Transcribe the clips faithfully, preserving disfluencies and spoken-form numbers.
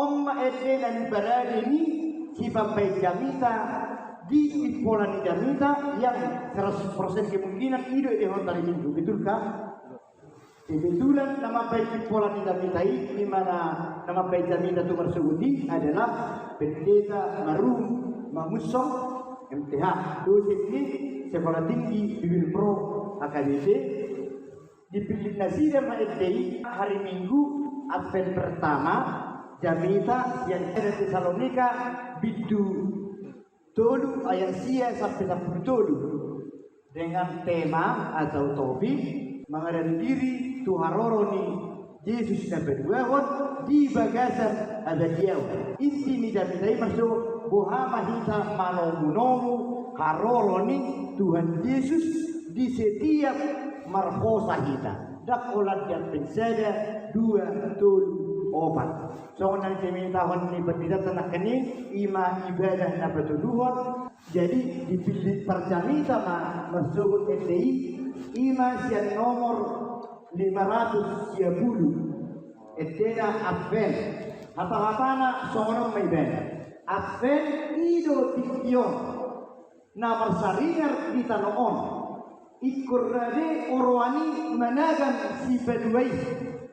On ma ende na niparade ni sipambaen jamita di impola ni jamita yang seratus persen kemungkinan i do endehonta di Minggu, betul kan? Kebetulan na mambaen impola ni jamita i, di mana na mambaen jamita tu marsogot i adalah Pendeta Marum Mamunsong, M T H, dosen di Sekolah Tinggi Bibelvrouw H K B P. Dipillit nasida ma ende i hari Minggu Advent pertama, jamita sian Sada Tesalonika bindu tolu ayat sia sampe sampulu tolu, dengan tema atau topik mangaradiri tu haroro ni Jesus na paduahon di bagasan habadiaon. Inti ni jamita i marsogot, boha ma hita manomunomu haroro ni Tuhan Jesus di setiap marhosa hita. Ndang holan di Advent sada, dua, tolu, opat. Songon na nijamitahon ni pandita nangkin i, i ma ibadah na patoluhon. Jadi dipillit parjamita ma marsogot ende i, i ma sian nomor lima ratus sia pulu. Endena Advent. Hata-hatana songon on ma ibana. Advent i do tingki on na marsaringar di tano on. Ingkon rade oroan i managam sipadua i.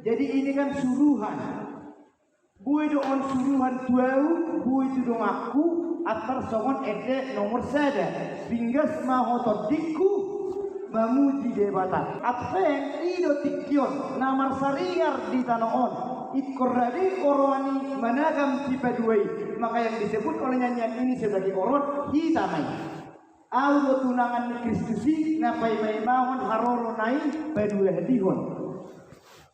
Jadi ini kan suruhan. Boi do on suruhan tu ahu, boi tu donganku, antar songon ende nomor sada. Pinggas ma ho tondingku mamuji Debata. Advent i do tingki on na marsaringar di tano on. Ingkon rade oroan i managam sipadua i. Maka yang disebut oleh nyanyian ini sebagai oroan hita ma i. Ahu do tunangan ni Kristus i na paimaimahon haroro na i paduahalihon.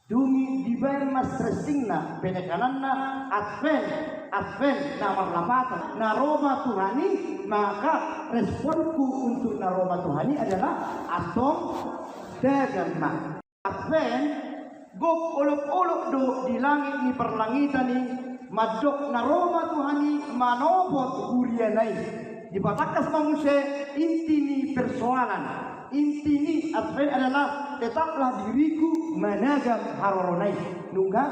Dung i dibaen ma stressingna, penekananna, Advent, Advent na marlapatan, na ro ma Tuhan i, maka responku untuk na ro ma Tuhan i adalah antong dagam ma. Advent, gok olop-olop do di langit ni parlangitan i, mandok na ro ma Tuhan i manopot huriana i. Dipatangkas ma muse inti ni persoalan. Inti ni Advent adalah tetaplah diriku managam harorona i. Nunga?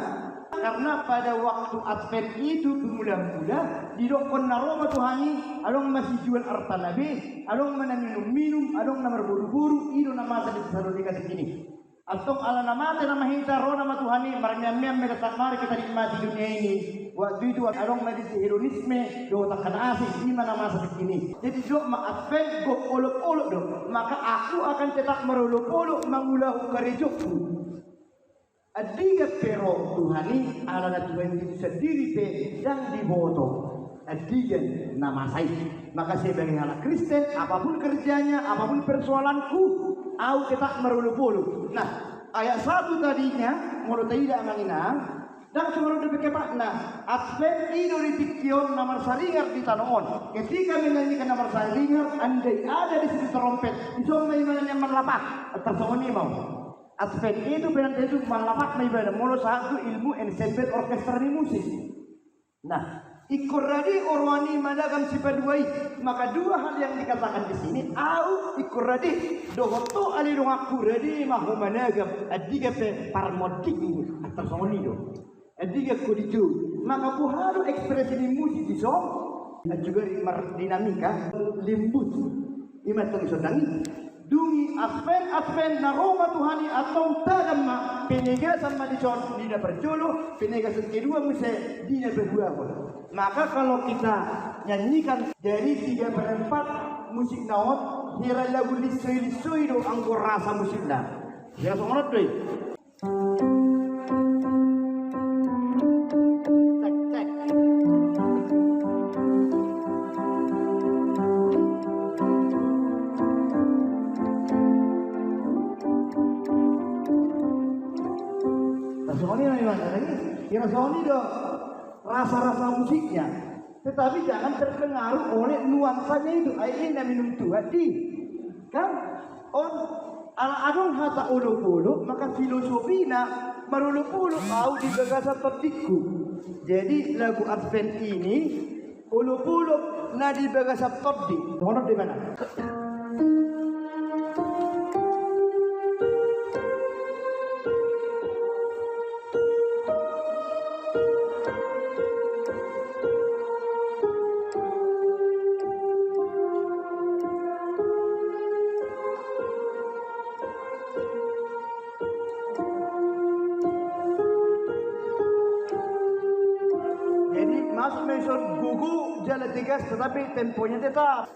Karena pada waktu Advent itu bermula-mula, didokkon na ro ma Tuhan i, adong ma sijual arta na be, adong ma na minum-minum, adong na marboru-boru, i do na masa di Tesalonika tingki i. Antong ala na mate nama hita, ro nama Tuhan i, marmeam-meam ma hita, mari kita nikmati dunia ini. Waktu itu adong ma disi hedonisme dohot angka na asing, i ma na masa tingki i. Jadi didok ma Advent gok olop-olop do, maka aku akan tetap marolop-olop mangulahon karejongku. Andigan pe ro Tuhan i, ala na Tuhan i sandiri pe ndang diboto. Andigan na masa i. Maka sebagai halak Kristen, apapun kerjanya, apapun persoalanku, au tetap marolop-olop. Nah, ayat satu tadinya, molo taida amang inang, ndang so ro dope kepakna, Advent i do di tingki on na marsaringar di tano on. Ketika menyanyikan na marsaringar, andai ada di situ trompet, dison ma ibana nian manlapak, antar songon i ma on. Advent itu penanda itu manlapak ma ibana, molo sahat tu ilmu ensemble orkestra ni musik. Nah, ingkon rade oroan i managam sipadua i, maka dua hal yang dikatakan di sini, au ingkon rade, dohot ho ale donganku rade ma ho managam, andigan pe parmonding, antar songon i do. Andigan ho dijou, maka boha do ekspresi ni musik dison, juga di mar-, dinamika, lembut. I ma antong dison nang i. Dung i Advent, Advent, na ro ma Tuhan i, antong tagam ma, penegasan ma dison di na parjolo, penegasan kedua muse di na paduahon. Maka kalau kita nyanyikan dari tiga per empat musikna on, hira lagu linsoi-linsoi do anggo rasa musikna. Hira songon on do i. Cek, cek. Nah, songon i ma ibana, lagi. Kira songon i do rasa-rasa musiknya. Tetapi jangan terpengaruh oleh nuansanya itu. Ai i na minum Tuhan i. Kan? On, ala adong hata olop-olop, maka filosofina marolop-olop au di bagasan tondingku. Jadi lagu Advent ini olop-olop na di bagasan tondi. Songon on do ibana. Masuk ma dison gogo jala tegas, tetapi temponya tetap.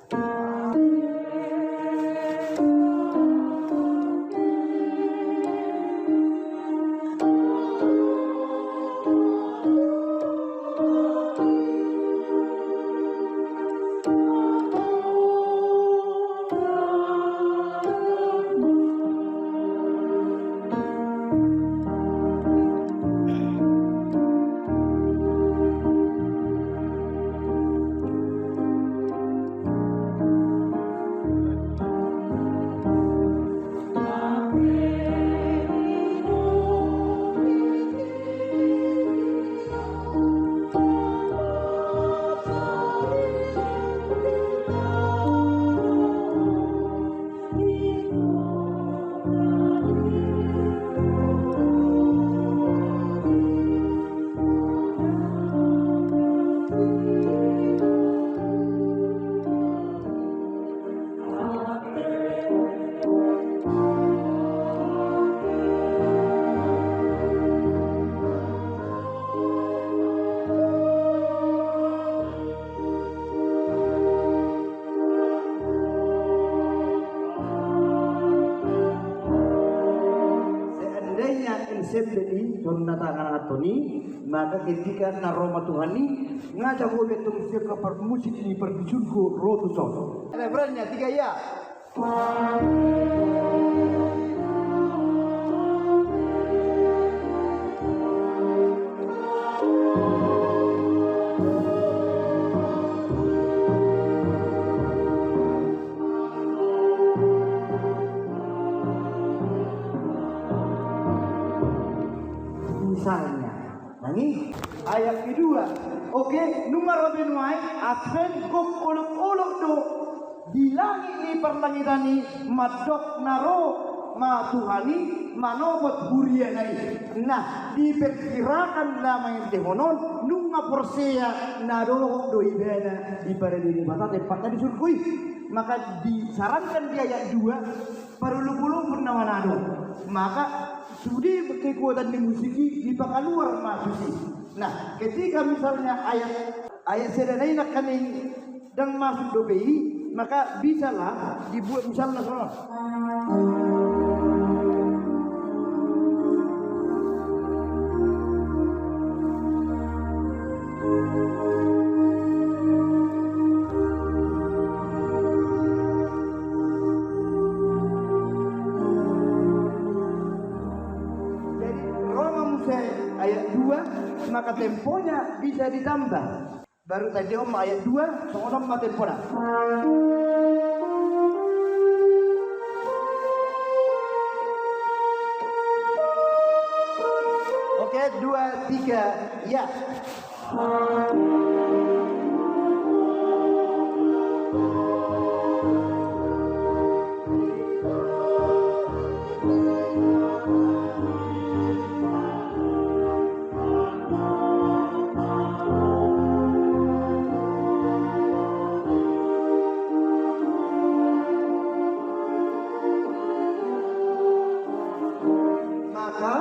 Seandainya ensemble i, tong na tangan atau ni, maka ketika na ro ma Tuhan i, nga jago be tong siap ke par musik ni pardisunku ro tu son. Refrennya tiga ya. Misalnya, nang i ayat kedua. Oke, nunga ro be nuaeng, Advent gok olok-olok do di langit ni parlangitan i mandok na ro ma Tuhan i manopot huriana i. Nah, diperkirakan na mangandehonon nunga porsea na dohot do ibana di parade Debata tempatna di surgo i. Maka disarankan di ayat dua, parolop-olopon nama na adong. Maka sude kekuatan ni musik i dipakaluar ma tusi. Nah, ketika misalnya ayat, ayat sada nai nangkaning ndang masuk dope i, maka bisalah dibuat misalna songon on. Jadi, ro ma muse ayat dua, maka temponya bisa ditambah. Baru tadi om ayat dua, songon on ma tempona. Oke, dua, tiga, ya. Maka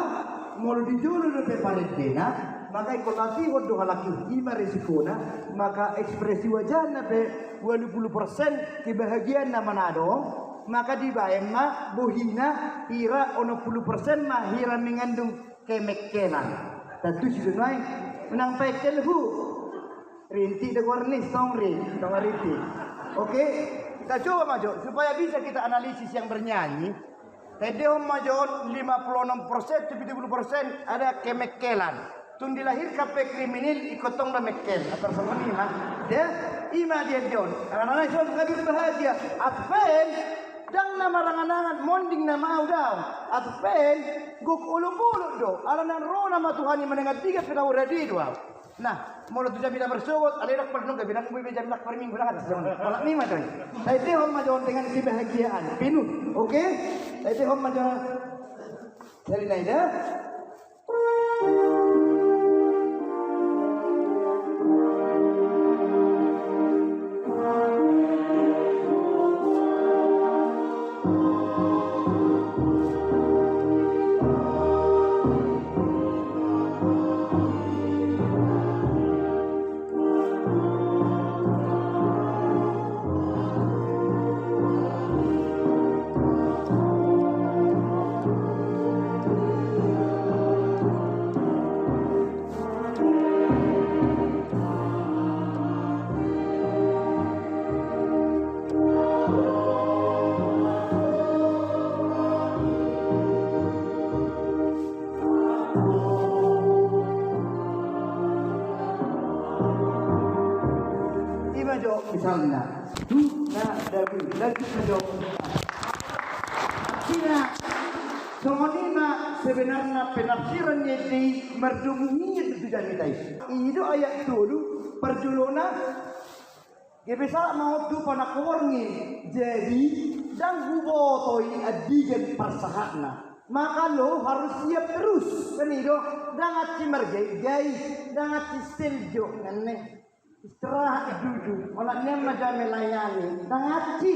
molo di jolo dope parendena, maka ingkon latihon do halak i, ima resikona. Maka ekspresi wajahna pe ualu pulu persen kebahagiaan na manadong, maka dibaen ma bohina hira onom pulu persen ma hira mengandung kemengkelan. Tentu si do nuaeng, unang paengkel hu. Rintik do goarna i, tong ri, tong rintik. Oke, kita coba ma jo supaya bisa kita analisis yang bernyanyi. Taendehon ma jo on lima puluh enam persen tu pitu pulu persen ada kemengkelan. Tung dilahirkan pe kriminal ingkon tong do mengkel. Atar songon i ma. Ya, ima diendehon. Karena na ison gabe bahagia. Advent, ndang na marangan-angan, monding nama au daong. Advent gok olok-olok do. Ala na ro nama Tuhan i manang andigan pe na ro di do au. Nah, molo tu jamita marsogot, alai dok pernah gabe nang bui jamita parminggu nang atas jangan. Pala ni ma jo i. Taendehon ma jo on dengan kebahagiaan penuh. Oke? Taendehon ma jo on. Jadi na ida. Ajo misalna tu na dabu lagi ajo. Sina songon i ma sebenarna penafsiran ni ende i mardomu ngian tu jamita i. I do ayat tolu parjolona. Gabe sahat ma on tu panangko borngin. Jadi ndang huboto i andigan parsahatna. Maka lo harus siap terus kan i do. Ndang ansi margaigai, ndang ansi steljo ngenne. Istirahat dulu. Olat nian ma jame layani. Tangaci.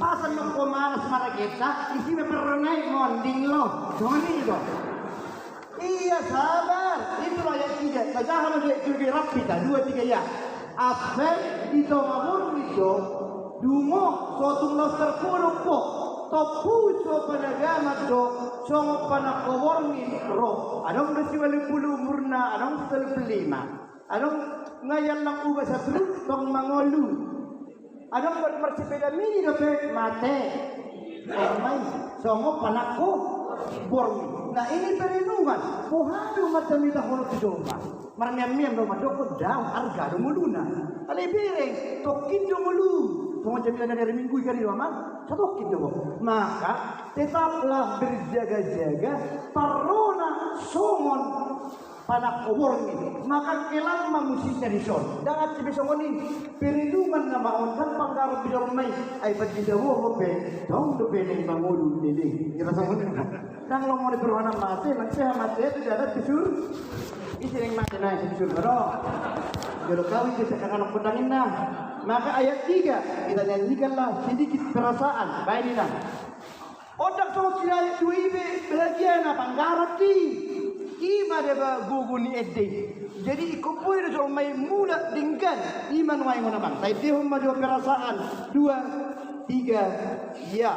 Pasan nongko malas marageta. Isi ma perronai monding lo. Songon i do. Iya sabar. Itu lo ayat tiga. Tajaha ma ayat tiga rapi ta. Dua tiga ya. Advent di tonga borngin do. Dungo sotung los terpuruk po. Topu so panagaman do. Songon panangko borngin ro. Adong do si walu pulu umurna. Adong si tolu pulu lima. Adong nunga iallang uba sabruk tong mangolu. Adong buat marsepeda mini dope mate. Omai songon panangko borngin. Nah ini perenungan. Boha do marjamita hono tu jolma. Marmian-mian do mandok dao arga do ngoluna. Alai bereng tongkin do ngolu. Songon jamita na dari minggu i gari do amang. Satongkin do. Maka tetaplah berjaga-jaga. Parrona songon panangko borngin. Maka kelang ma musikna dison. Ndang ansi be songon i. Perenungan nama on kan panggarap di dalam mai. Ai pajita boho be. Tong do be neng mangolu lele. Kira songon i. Ndang lo mone perwana mate. Nang seha mate tu jalan tusur. Isi neng mate na isi tusur. Bro. Jolo kau itu sekarang anak pedang inna. Maka ayat tiga. Kita nyanyikanlah sedikit perasaan. Baik inna. Ondang songon si ayat dua i be bahagia na panggarat i. Ima deba gogo ni ende. Jadi ingkon boi do jolma i mulak denggan. Ima nuaeng on amang. Taendehon ma jo perasaan. Dua, tiga, ya.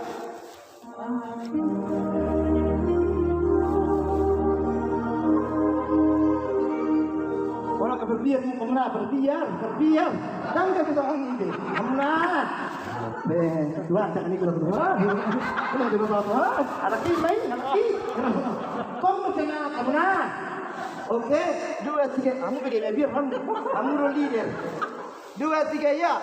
Ora ka berbiar, muna berbiar, berbiar. Tangga kita angin deh. Muna. Be, dua, jangan ikut aku. Wah, ini juga apa-apa. Ada ki main, ada ki. Kau mau kena kamu nah. Oke, dua, tiga. Kamu gede biar kamu. Kamu ro leader. Dua, tiga, ya.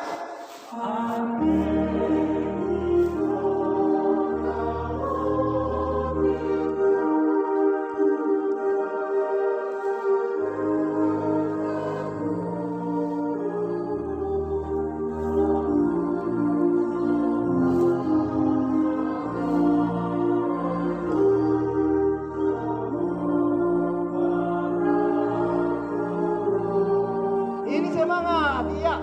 Ini semangat, iya.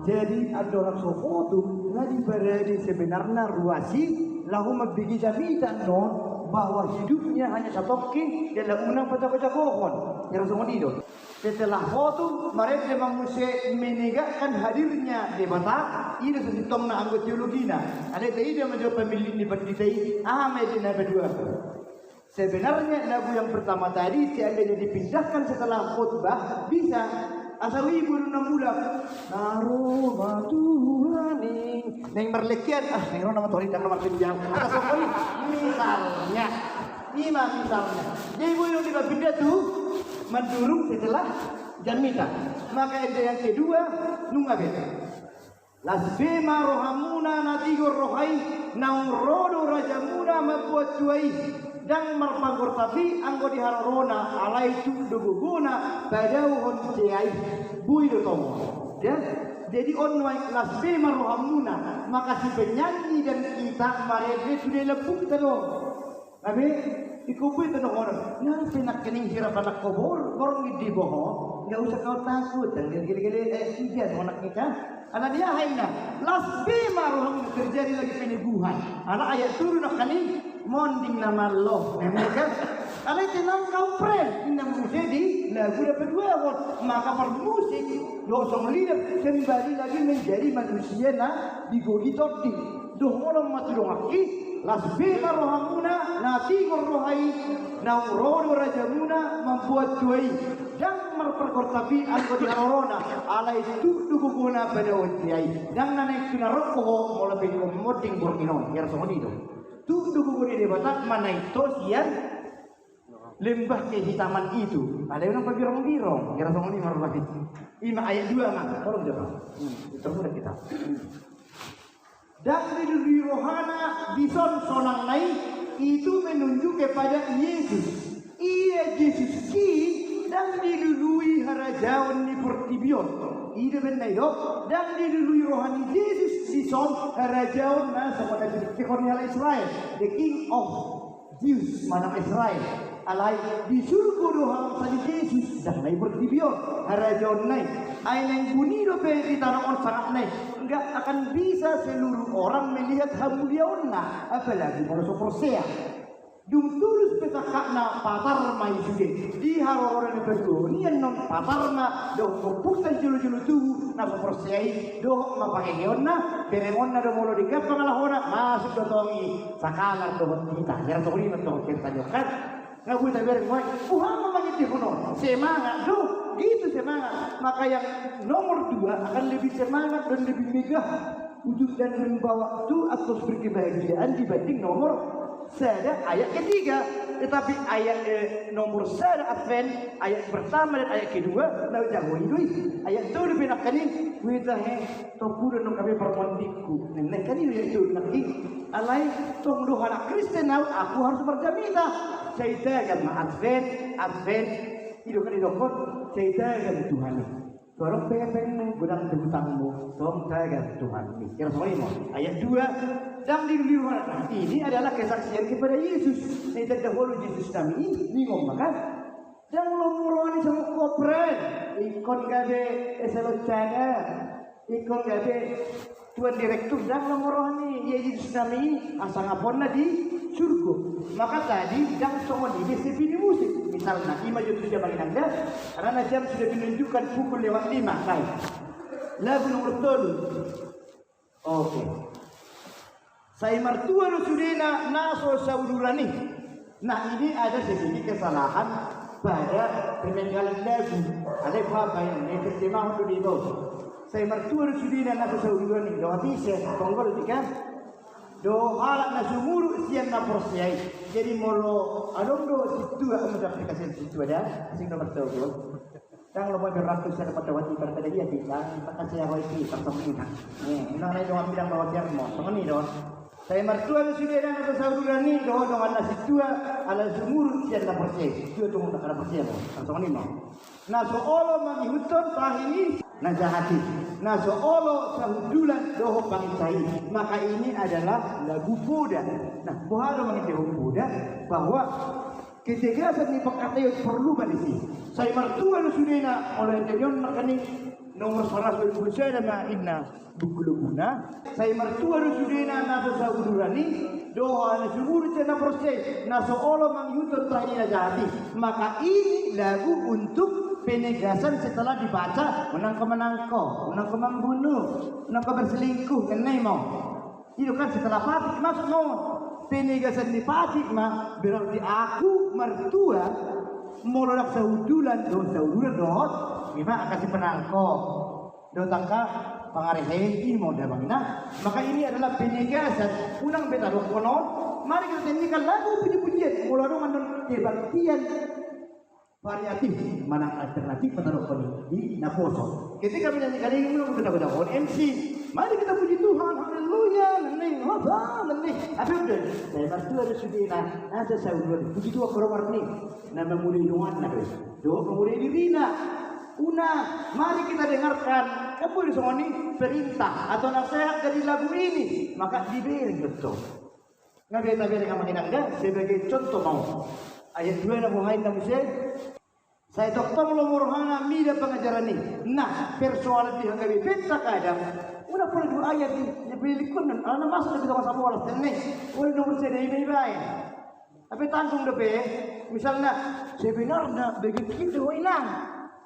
Jadi andorang so foto nga diparade sebenarna ruas i laho mambege jamita annon bahwa hidupnya hanya satongkin dalam unang pajago-jagohon. Jala songon i do. Setelah foto marende ma muse menegakkan hadirnya Debata. I do sasintongna anggo teologina. Alai taida ma jo pamillit ni pandita i aha ma ende na paduahon. Sebenarnya lagu yang pertama tadi seandainya dipindahkan setelah khotbah bisa. Asa wibu na mulak. Na ro ma Tuhan i. Neng marlekean ah neng ro nama tori dan nomor pinjam. Asa sokoi. Misalnya. Ima misalnya. Jadi boi dong dipapinda tu mandurung setelah jamita. Maka ende yang kedua nunga beda. Las be ma rohamuna na tigor roha i, naung ro do rajamuna mamboan tua i, ndang marpanggortapi anggo di harorona, alai tuk do gogona padaohon sea i. Boi do tong. Ya? Jadi on nuaeng las be ma rohamuna, maka si penyanyi dan kita marende sude lambungta do. Gabe ingkon boi pe dohonon. Nang pe nangkining hira panangko bor, borngin di boho. Nggak usah kau takut. Dan gele-gele eh tiga dohonon kita. Ala dia haina. Las be ma rohamuna terjadi lagi peneguhan. Ala ayat tolu nangkining monding na malo. Memang kan. Alai tenang kau friend. Inna muse di lagu dapat dua. Maka parmusik dohot song leader kembali lagi menjadi manusia na digogi tondi. Dohonon ma tu donganki. Las be ma rohamuna, na tingor roha i, naung ro do rajamuna mamboan tua i. Ndang marpargortap i anggo di harorona, alai tuk do gogona padaoon tua i. Ndang na naeng tu na rongko ho molo pe ingkon monding borngin on, biar songon i do. Tuk do gogo ni Debata manaeng to sian lembah kehitaman itu. Alai unang pabirong-birong, biar songon i marulahi. Ima ayat dua ma, tolong jawab. Hmm, termudah kita. Ndang dilului rohana dison sonangna i, itu menunjuk kepada Yesus. Ia Jesus i ndang dilului harajaon ni portibi on. I do umbahen na i do, ndang dilului roha ni Jesus dison harajaon na songon na pinungkihon ni halak Israel, the King of Jews manang Israel. Alai di surgo do halak sadi Jesus, ndang na i portibi on harajaonna i. Ai naeng buni dope di tano on sangap na i, nggak akan bisa seluruh orang melihat hamuliaonna, apalagi molo so porsea. Dung tulus pe sangkapna patar ma i sude. Di haroro ni paduahon i annon patar ma dohot gompungna jolo-jolo tubu na so porsea i, dohot ma pangeheonna, berengonna do molo denggan pangalahona, masuk do tong i. Sakalar dohot hita, jala songon i ma tong hita ni on kan. Nga boi tabereng, boha ma mangendehon on? Semangat do, gitu semangat. Maka yang nomor dua akan lebih semangat dan lebih megah wujud dan membawa tu atmosfer kebahagiaan dibanding nomor sada ayat ketiga. Tetapi ayat, eh, nomor sada Advent, ayat pertama dan ayat kedua, na jago i do i. Ayat tolu pe nangkin i, kuita he, tompu do nang hape parmondingku. Nang nangkin i ayat tolu nangkin i. Alai tong do halak Kristen au, aku harus berjamita. Sai tagan ma Advent, Advent. I do kan didokkon, sai tagan Tuhan i. Tolong pe hepengmu, godang pe hutangmu, tong tagan Tuhan i. Kira songon i ma. Ayat dua, ndang dilului rohana. Nah, ini adalah kesaksian kepada Yesus. Na itanda holo Jesus nami i, ningon ma kan. Ndang lomo roha ni songon kopral. Ingkon gabe eselon sada. Ingkon gabe tuan direktur, ndang lomo roha ni ia Jesus nami i, hasangaponna di surgo. Maka tadi ndang songon i be sepi ni musik. Misalna, ima jo tu jaman inang da, karena jam sudah menunjukkan pukul lewat lima, baik. Lagu nomor tolu. Oke. Sai martua do sudena na so sauduran i. Nah, ini ada sedikit kesalahan pada permenggalan lagu. Alai boha baen, na terjemahon do di bawah. Sai martua do sudena na so sauduran i. Dohot ise, tonggol di kan? Dohot halak na sumurut sian na porsea i. Jadi molo adong do sintua, adong do aplikasi sintua da, asing do martua do. Ndang lomo berlaku sada patawati pada dia di kan, maka saya roi di, tak sama ini. Nih, undang naik doang bilang bahwa dia mau, sama ini doang. Sai martua do sudena na so sauduran i, dohot dongan na sintua, ala sumurut sian na porsea i. Sintua tu na porsea i, langsung ni ma. Na so olo mangihuthon tahi ni na jahat i. Na so olo sahundulan dohot panginsai. Maka ini adalah lagu poda. Nah, boha do mangendehon poda, bahwa ketegasan ni pangkataion porlu ma disi. Sai martua do sudena, olo ende ni on nangkin i nomor saratus dua puluh sada ma inna buku laguna. Sai martua do sudena na so sauduran i, dohot na sumurut sian na porsea i, na so olo mangihuthon tahi ni na jahat i. Maka ini lagu untuk penegasan setelah dibaca, unang ho manangko, unang ho mambunuh, unang ho berselingkuh, ninna i ma. I do kan setelah patik masuk ma on. Penegasan ni patik ma, berarti aku martua, molo ndang sahundulan, dohot sauduran dohot, ima angka sipanangko. Dohot angka pangarehe i ma on da bang na. Maka ini adalah penegasan, unang be tadokkon on, mari kita nyanyikan lagu puji-pujian, molo adong annon kebaktian variatif, manang alternatif, patadokkon i di naposo. Ketika menyanyikan ini, unang be tagoda-goda M C. Mari kita puji Tuhan, haleluya, ninna i, hosanna ninna i. Apa udah? Sai martua do sudena na so sauduran i. Puji Tuhan, koromar ni. Na mamulei donganna do i. Dohot mamulei dirina. Unang, mari kita dengarkan. Kan boi do songon i perintah atau nasihat dari lagu ini. Maka dibereng betul. Nga be tabereng amang inang da, sebagai contoh ma on. Ayat dua na boha inna muse. Sai tongtong lomo rohana mida pangajaran i. Nah, persoalan di H K B P N terkadang, unang pola dua ayat i, na be lingkon, ala na masuk di tongah sabolas, ninna i. Olo nomor sada i ma ibaen. Tapi tanggung dope, misalna, sebenarna bagian kecil do inang.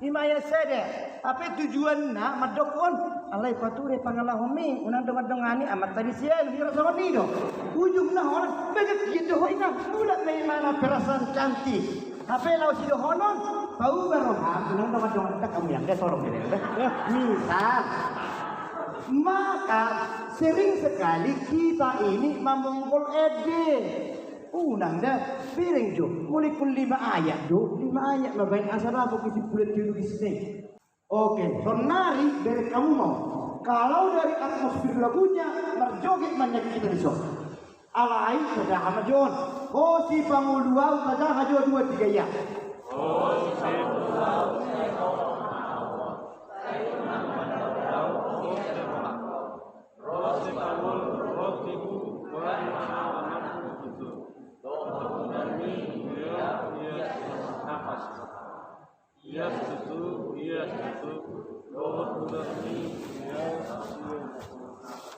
Ima ayat sada, hape tujuanna mandok on, alai pature pangalahonmi, unang dongandongani amanta ni si Anu, hira songon i do. Ujungna holan, baen dia do ho inang, mulak ma imana perasaan cantik. Hape laos sidohonon, pauba roham, unang dongandongan, dak hamu yang dia tolong dia, dia. Misal, maka sering sekali kita ini mamonggol ende. Unang da, bereng jo, mulai pun lima ayat do, lima ayat ma baen asa dapot kesimpulan teologisna i. Oke, sonari bereng hamu ma on. Kalau dari atmosfer lagunya, marjoget ma nian hita dison. Alai, sada ma jo on. Ho sipangolu au, sada, dua, tiga, ya.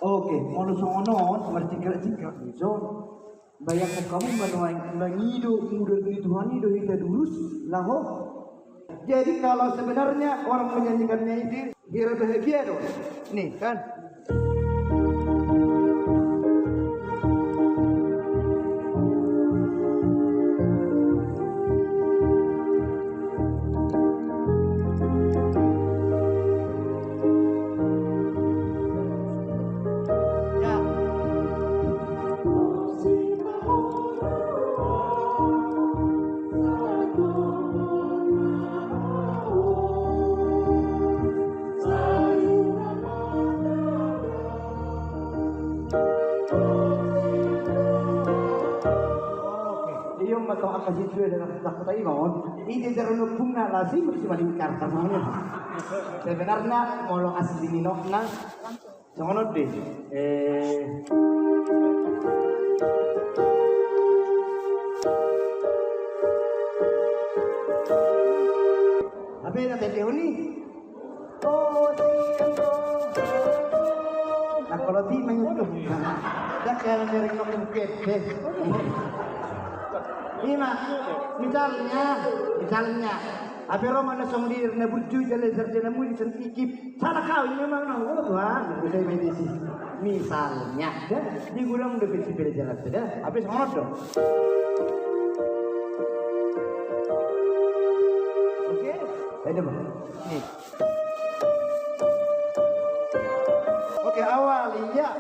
Oke, molo songon on, marcingkrak-cingkrak dison. Bayangkon hamu ma nuaeng mangido mudar ni Tuhan i do hita durus, laho. Jadi kalau sebenarnya orang menyanyikannya itu hira bahagia do. Nih kan. Oke, dia mantap angka situ ya, dan aku tak tahu mau. Ini jarum punna lasi maksimal ingkar tanahnya. Sebenarnya molo asli ninokna, songon on do. Eh. Hape na tete honi. Nah, kalau di menyentuh. Dak kayak mereng nongkrong kete. Ima, misalnya, misalnya, hape ro ma na songon dia na burju jala sarjana musik, seni ikip. Salah kawin memang, nah, oh, Tuhan, udah medisi. Misalnya, da, di gudang udah besi bela jalan, da. Hape songon on do. Oke, ayo, Bang. Nih. Oke, awal, iya.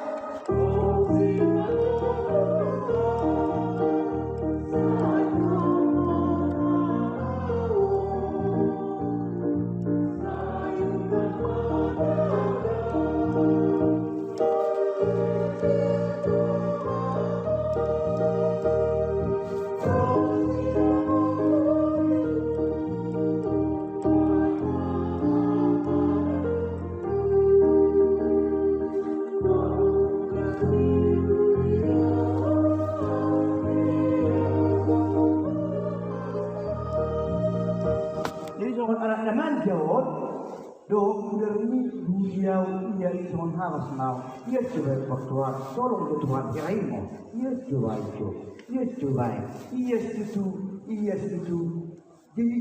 Jadi songon anak na manja on, do mudar ni, bujau, ia i songon halas nau, ia coba i Tuhan, tolong do Tuhan, kira imo, ia coba i jo, ia coba i, ia situ, ia situ. Jadi,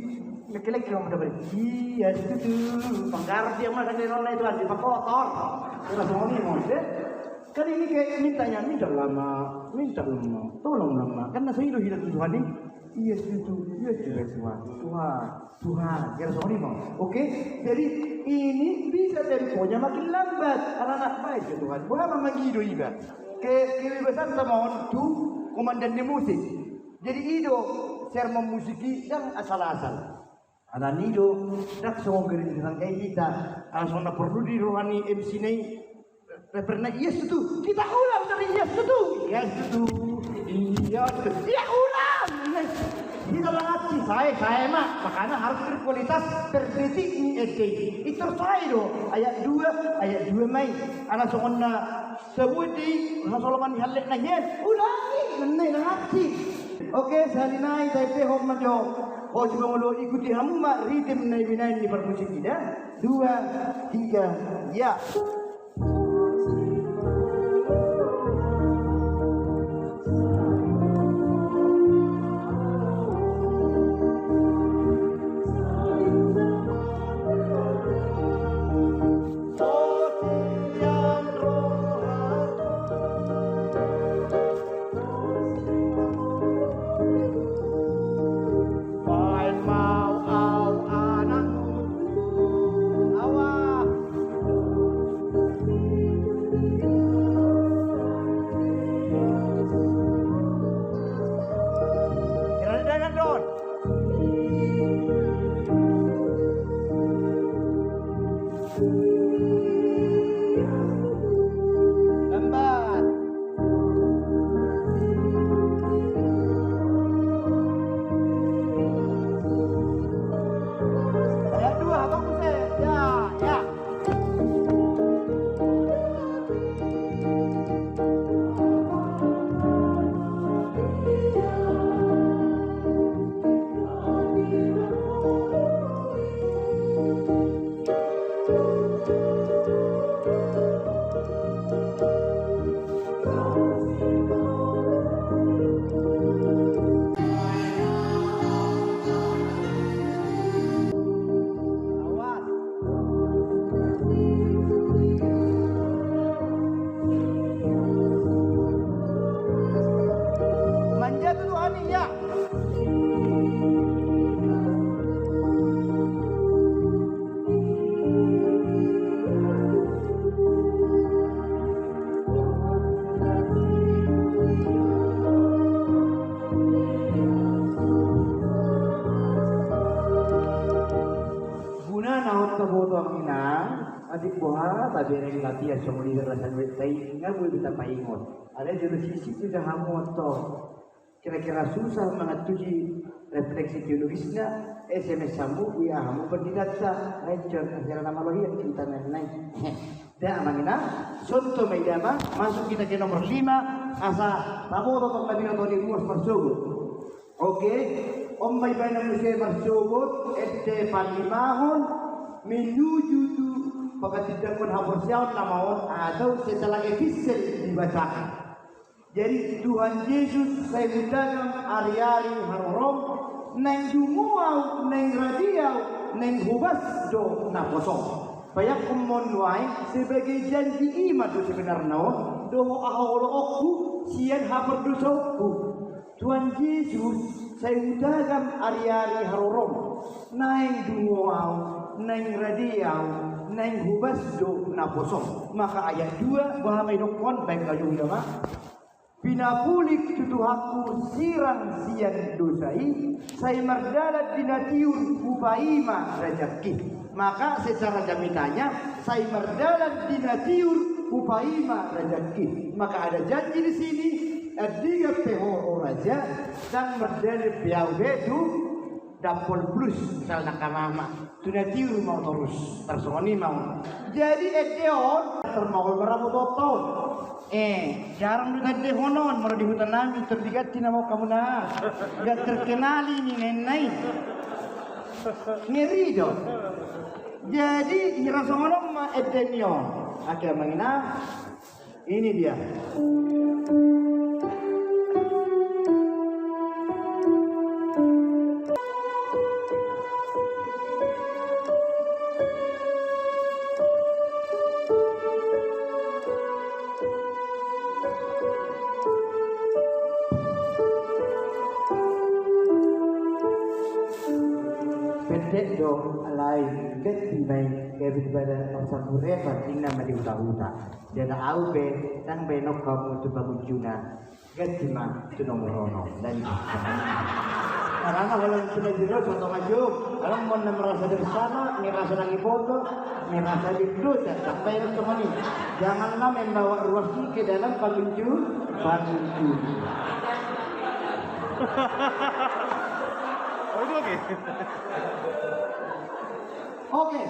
lekke-lekke ma dapat. Iya, itu tuh. Panggarap dia mah, kan dia nona itu, anjing, pakotor. Terus mau nih, mau, deh. Kan ini kayak mintanya, minta lama, minta lama, tolong lama. Kan nasa itu hidup Tuhan nih. Iya, itu tuh. Iya, juga Tuhan. Tuhan, Tuhan. Kira sama nih, mau. Oke, jadi ini bisa temponya makin lambat. Karena anak baik ya Tuhan. Gua apa mangido iba? Ke, kebebasan sama on tu komandan di musik. Jadi i do, sermon musik i ndang asal-asal. Alani i do, ndang songon gari di tangga i hita. Ala songon na porlu di roha ni M C na i. Referna, iya setuju. Kita ulang dari iya setuju. Iya setuju. Iya setuju. Iya ulang. Hita mangaji, sae, sae ma. Makana harus berkualitas per detik ni ende. Itu sae do. Ayat dua, ayat dua ma i. Ala songon na Sabuat di, na soloman ni hallek na hian, ulangi, nene na ngaji. Oke, sahali nai, taendehon ma jo. Ho, si mangolo, ikuti hamu ma ritim na binaen ni parmusik i da. Dua, tiga, ya. Atik boha tabereng latihan songon i, rasan wet tai nga boi beta paingot. Ada jolo sisi tu da hamu oto. Kira-kira susah mangantusi refleksi teologisna, S M S hamu, W A hamu, pendidanta, Rajon, akhirnya nama lohian kita nai. Da, amang inang, sonto ma i da ma, masuk kita ke nomor lima, asa taboto tong na binoto ni ruas marsogot. Oke, on ma ibana muse marsogot, ende palimahon, menuju tu papatindanghon haporseaon nama on, atau setelah epistel dibacakan. Jadi, Tuhan Jesus, sai hutagam ari-ari harorom, naeng dungo ahu, naeng rade ahu, naeng hobas do naposom. Bayangkon ma on nuaeng, sebagai janji i ma do sebenarna on, dohot haoloanku sian hapardosaonku. Tuhan Jesus, sai hutagam ari-ari harorom, naeng dungo ahu, naeng rade ahu, naeng hobas do naposom. Maka ayat dua, boha ma idokkon, baen hamu i da ma. Pinapulik tu Tuhanku sirang sian dosa i, sai mardalan di na tiur hupaima rajangki. Maka secara jamitanya, sai mardalan di na tiur hupaima rajangki. Maka ada janji di sini, andigan pe ho ro raja, ndang mardalan pe ahu be tu Dampol Plus, misalna, angka mama. Tu na tiur ma torus, tarsongon i ma. Jadi ende on, termahol berapa total? Eh, jarang do tandehon on, molo di huta nami, terdiganti nama on hamu na. Gak terkenali ni nenai. Ngeri do. Jadi, hira songon on ma ende ni on. Oke, amang inang. Ini dia. Pendek do, alai ganti ma i, gabe di badan, masa mureba, inna ma di huta-huta. Jala ahu pe, ndang baenon hamu tu pangunjuna, ganti ma tu nomor onom. Ndang i. Karena kalau sudah jelas, atau maju, kalau mau merasa bersama, merasa lagi foto, merasa di dosa, sampai teman ini. Janganlah membawa ruas ini ke dalam pangunjun, pangunjun. Oh, itu oke. Oke,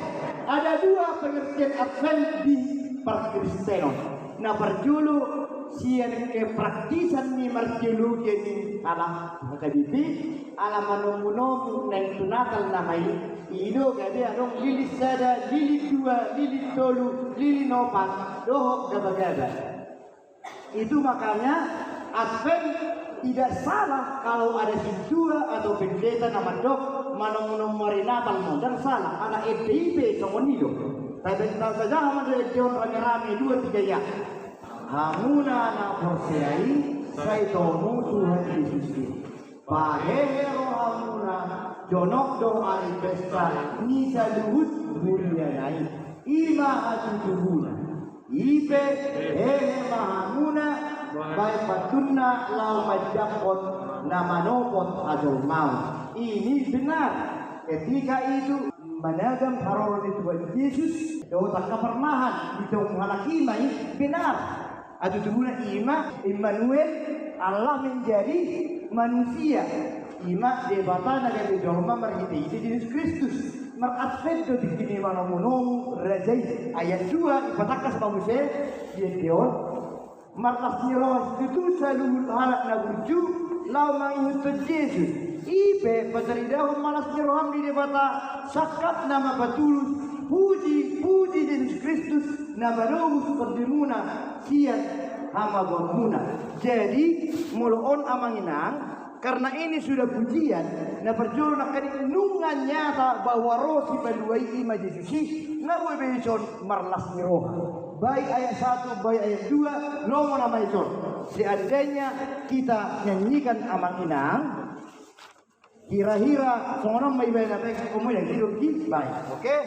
ada dua pengertian Advent di parkristenon. Na parjolo, sian kepraktisan ni marteologia ni halak H K B P, ala manomu-nomu naeng tu Natal nama i, i do gabe adong lilin sada, lilin dua, lilin tolu, lilin opat, dohot gaba-gaba. Itu makanya Advent tidak salah kalau ada sintua atau pendeta na mandok manomu-nomu ari Natal ma, ndang salah, ala ende i pe songon i do. Tapi na saja ma do ende on rame-rame, dua tiga ya. Hamuna na porsea i, sai tomu Tuhan Jesus i. Pahehe rohamuna, jonok do ari pesta ni saluhut muliana i. I ma hatutubuna. I pe hehe ma hamuna, baen pantunna laho manjangkon na manopot hajolmaon. Ini benar. Ketika itu managam haroro ni Tuhan Jesus dohot angka parmahan, dijou halak i ma i, benar. Hatutubuna i ma Immanuel, Allah menjadi manusia. I ma Debata na gabe jolma marhite-hite Jesus Kristus. Maradvent do tingki ni manomu-nomu raja i. Ayat dua, dipatangkas ma muse di ende on. Marlas ni roha situtu saluhut halak na burju laho mangihuthon Jesus. I pe pataridahon ma las ni roham di Debata, sangkap nama patulus puji-puji Jesus Kristus na manobus tondimuna sian hamagoanmuna. Jadi, molo on amang inang, karena ini sudah pujian, na parjolo nangkaning nunga nyata bahwa ro sipalua i, i ma Jesus i, nga boi be dison marlas ni roha. Baik ayat satu, baik ayat dua, lomo nama dison. Seandainya kita nyanyikan amang inang, hira-hira songon on ma ibaen, apa yang kamu yang hidup di baik, oke?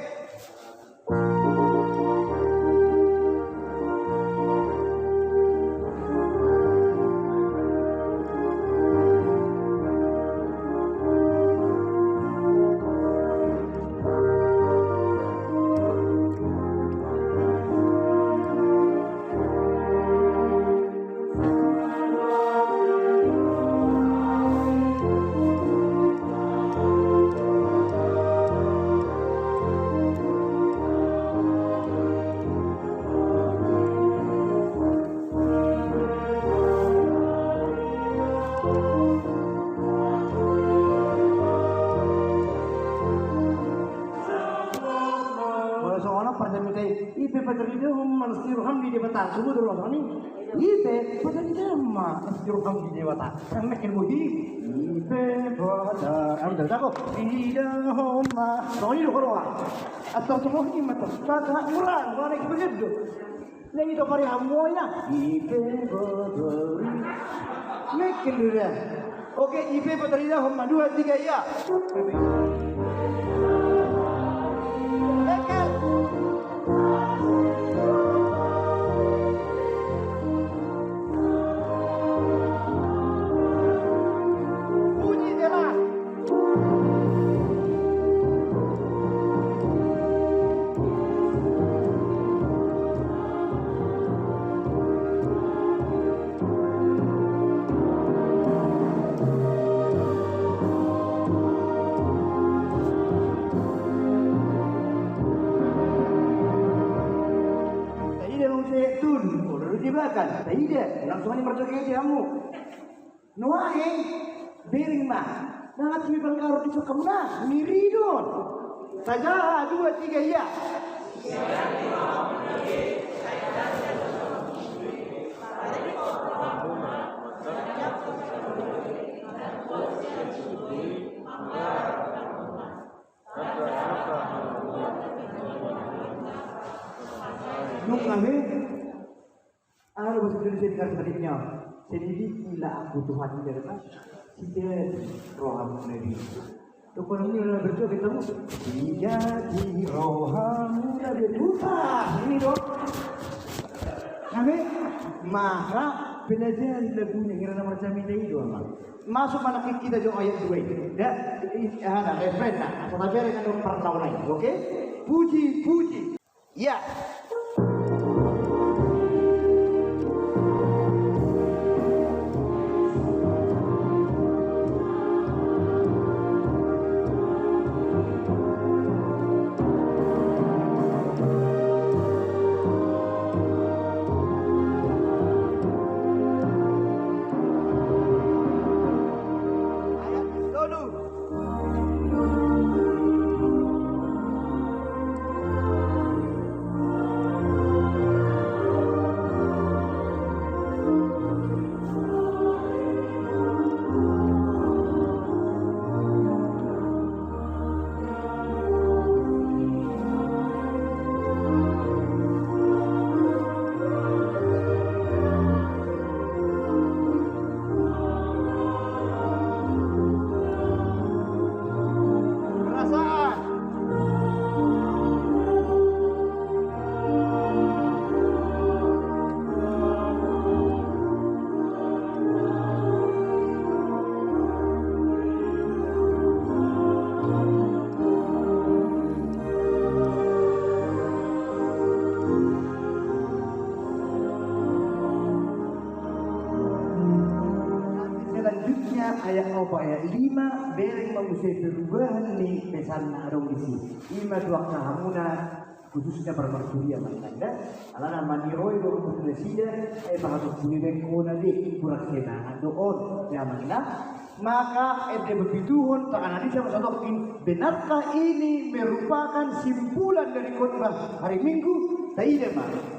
Sampe ipe pataridahon ma nafsi roham di Debata, sebut rohani. Ipe pataridahon ma nafsi roham di Debata. Sampe kan budi. Ipe pataridahon ma. Rohani do roha. Atau tu rohani mata. Mata kurang, kurang itu begitu. Nang ito pari hamu ya. Ipe pataridahon. Mekin dulu ya. Oke, ipe pataridahon ma, dua, tiga, ya. Mekin. Puji Tuhan. Taida ma muse tun, olo dibakan, taida, langsung ani marjoget hamu. Nuaeng, bereng ma. Nangat sui pangkaro di sokam na, miridon. Saja, dua, tiga, iya. Nunga be. Aha do bahasa Indonesia di garis baliknya? Selidikilah aku Tuhan, i do kan? Siteli rohamuna di. Dokon ni na berdoa kita mu. Siteli rohamuna di. Putar ini dong. Kami maka pelajari lagunya, kira nomor jamita itu apa? Masuk mana kita jo ayat dua ini. Ya, ini ada refren nah. Apa tadi ada kan perlawanan, oke? Puji, puji. Iya. Ayat tolu. Perasaan. Selanjutnya ayat opat, ayat lima, bereng ma muse perubahan ni pesan na adong disi. Ima tu angka hamuna, khususnya parmarturia manang da. Alana maniroi do tu nasida, eh, bahat tu bengkona de, kurang semangat do on, ya manang da. Maka ende bepituhon, tangan di sama satu, benarkah ini merupakan simpulan dari khotbah hari Minggu? Taida ma.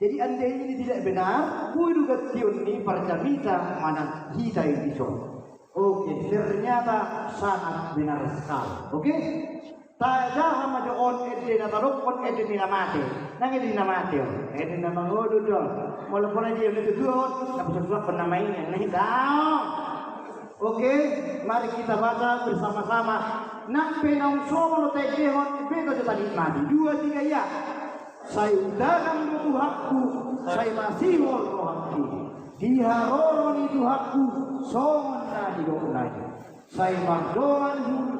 Jadi andai ini tidak benar, boi do gantion ni parjamita manang hita i dison. Oke, ternyata sangat benar sekali. Oke? Tajaha ma jo on ende na tadokkon ende ni na mate. Nang ende ni na mate on. Ende na mangodut on. Molo pona dia na tutu on, na pusat-pusat pernah main yang nahi daong. Oke, mari kita baca bersama-sama. Nang pe naung so molo taendehon, beta jo tanikmati. Dua, tiga, ya. Sai undangam do Tuhanku, sai masihol rohangki. Di haroro ni Tuhanku, songon na nidokna i. Sai mardongan hu-,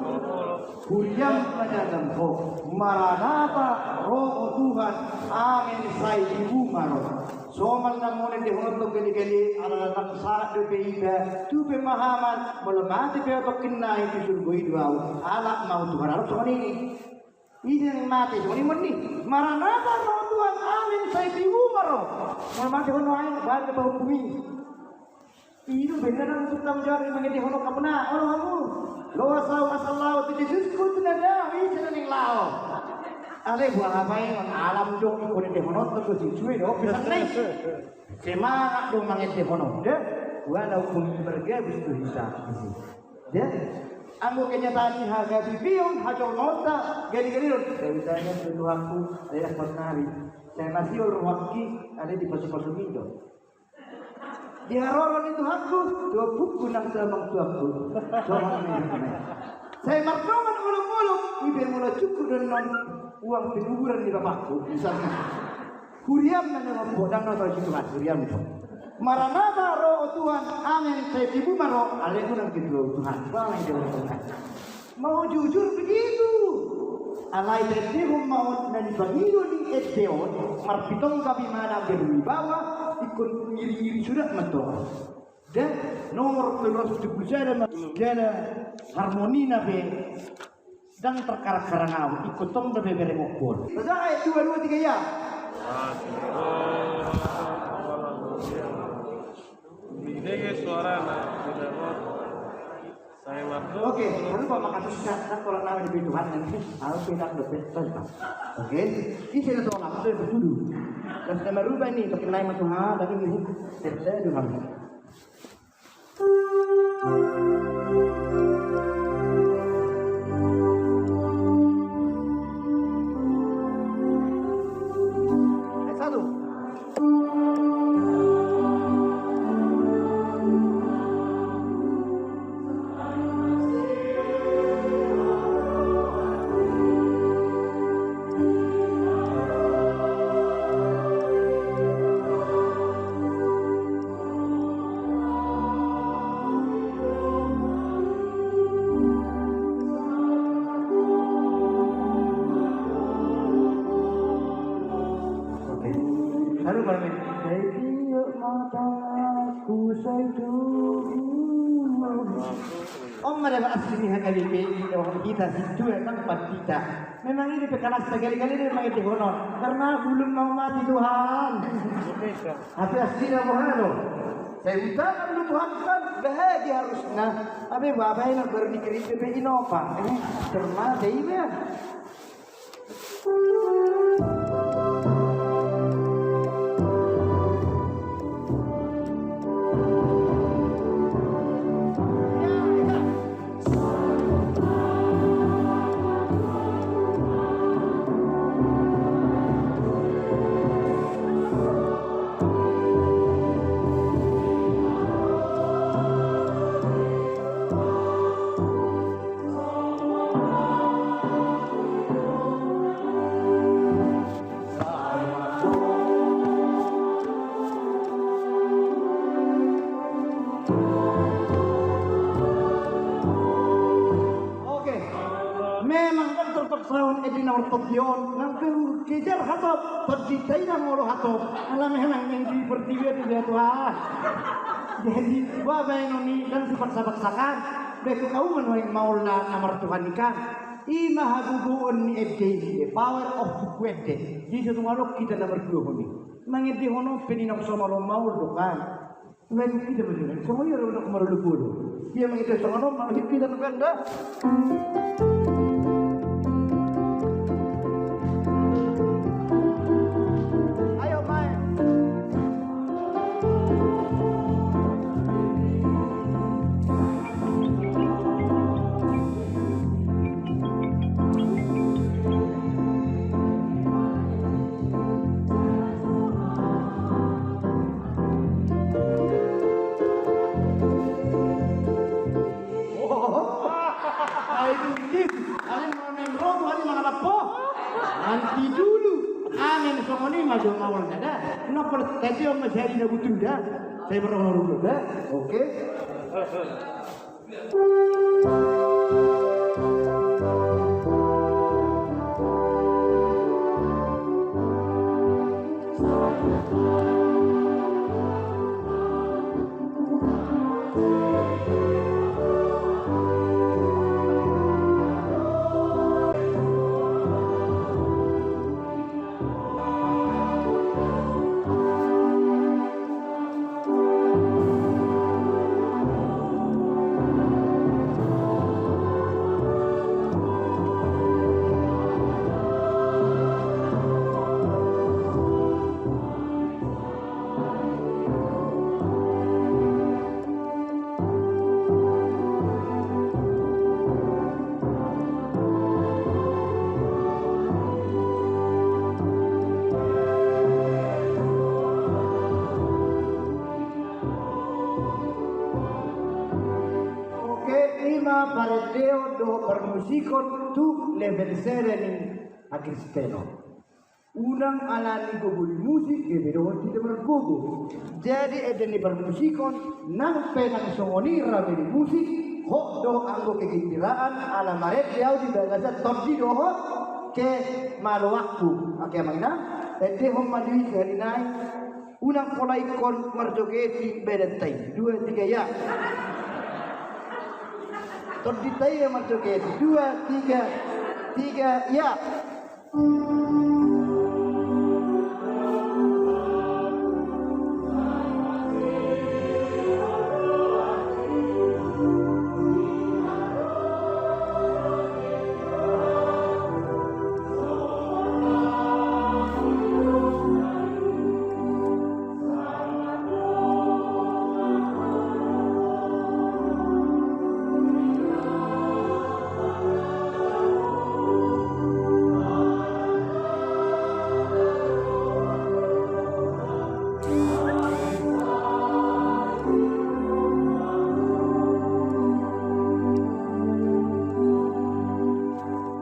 huriam manjangkon ho. Maranata, ro ho Tuhan, amen, sai tibu ma ro. Somal na mone di hono tong kali-kali, ala datang sahat dope iba, tu pemahaman, molo mate pe oto kena i tu surgo i do au, ala mau Tuhan arok songon ini. Ida yang mate, songon i moni. Maranata, ro ho Tuhan, amen, sai tibu ma ro. Molo mate hono ae, baru kita hukum i. Ido benar untuk tanggung jawab mangende hono kapena, ono hamu. Loas au asa lao tu Jesus ku tu nada, wi sana ning lao. Alai boha baenon, alam do ingkon endehononta do, sisue do pisang na i. Semangat do mangendehon on da. Walaupun bergabus tu hita. Da. Anggo kenyataan ni hagabeon hajolmaonta, galigali do on. Sai hutangihon do Tuhanku, alai ndang hot nari. Sai masiol rohangki, alai dipasupasu mi do. Di haroro ni Tuhanku, tu ompungku nang tu amang tuangku. Songon i. Sai mardongan olopolop, ipe molo cukup do annon uang penguburan ni bapakku, misalna. Huriam na nang opo, ndang na tau si Tuhan, huriam do. Maranatha ro o Tuhan, amen, sai tibu ma ro, alai unang ketua Tuhan. Bang, dia orang Tuhan. Mau jujur begitu. Alai ende on ma on na nipangido ni ende on, marpitong gabe manang berwibawa, ingkon ngiri-ngiri suda ma tong. Da, nomor tolu ratus tujuh puluh sada ma, jala harmonina pe ndang terkarang-karang au, ingkon tong da bebereng ompol. Saja, eh, dua, dua, tiga, ya. Didenge suarana, tidak mau. Oke, jangan lupa makasih, kan, kalau nama di Tuhan nanti, aku tidak ada betul, Pak. Oke, ini saya tolak, saya bertuduh. Dan saya merubah ini, pakai nama Tuhan, tapi ini, saya, saya Tuhan. Eh, satu. Oke. Lalu, Bang, ya. Sai tiop mataku, sai tubu. On ma da asli ni H K B P I, on hita sintua nang pandita. Memang i pe kalasta, galigali do mangendehon on. Karena belum mau mati, Tuhan. Tapi asli na boha do. Sai hutangan do Tuhan kan, bahagia harusna. Tapi bapak ini baru dikirim P P I Nova. Eh, termate i ya. Oke. Memang kan terpaksa on edi na martonggi on, nang kejar hatop, tadi taida molo hatop. Ala memang nang di pertiwi itu dia Tuhan. Jadi, babaen on i ndang sipaksa-paksakan. Baen tu kauman waing maol na martuhan i kan. I ma hagogoon ni ende i, the power of buku ende. Jadi so tung adong hita na marguahon i. Mangendehon on pe ninna so malo maol do kan. Baen tu hita ma jolo. Songon i adong marolopolop. Ia mangende songon on ma hita tu benda. Ayo main. Ai dungkit, ai manang rodo, ai manang lapo. Nanti dulu, angin songon i ma jo maol na da. Nopol tadi on masih ada butuh da. Saya berdoa dulu da. Oke. dohot parmusikon tu level sada ni hakristenon. Unang alani gogo ni musik gabe dohot hita margogo. Jadi ende ni parmusikon nang pe nang songon i rame ni musik, hot do anggo kegembiraan ala marende au di bagasan tondi dohot kemaloakku. Oke, Amang Inang, endehon ma di hita ari nai. Unang pola ingkon marjoget i, badan tai. Dua, tiga, ya. Tondi tai, ya, marjoget i. Dua, tiga, tiga, ya.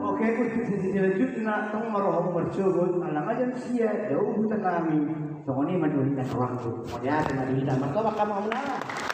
Oke, untuk sesi selanjutna, tong ma roha marsogot, ala nunga jam sia, dao huta nami, songon i ma di hita rohangku. Mauliate ma di hita, martobak hamu, Amang Inang.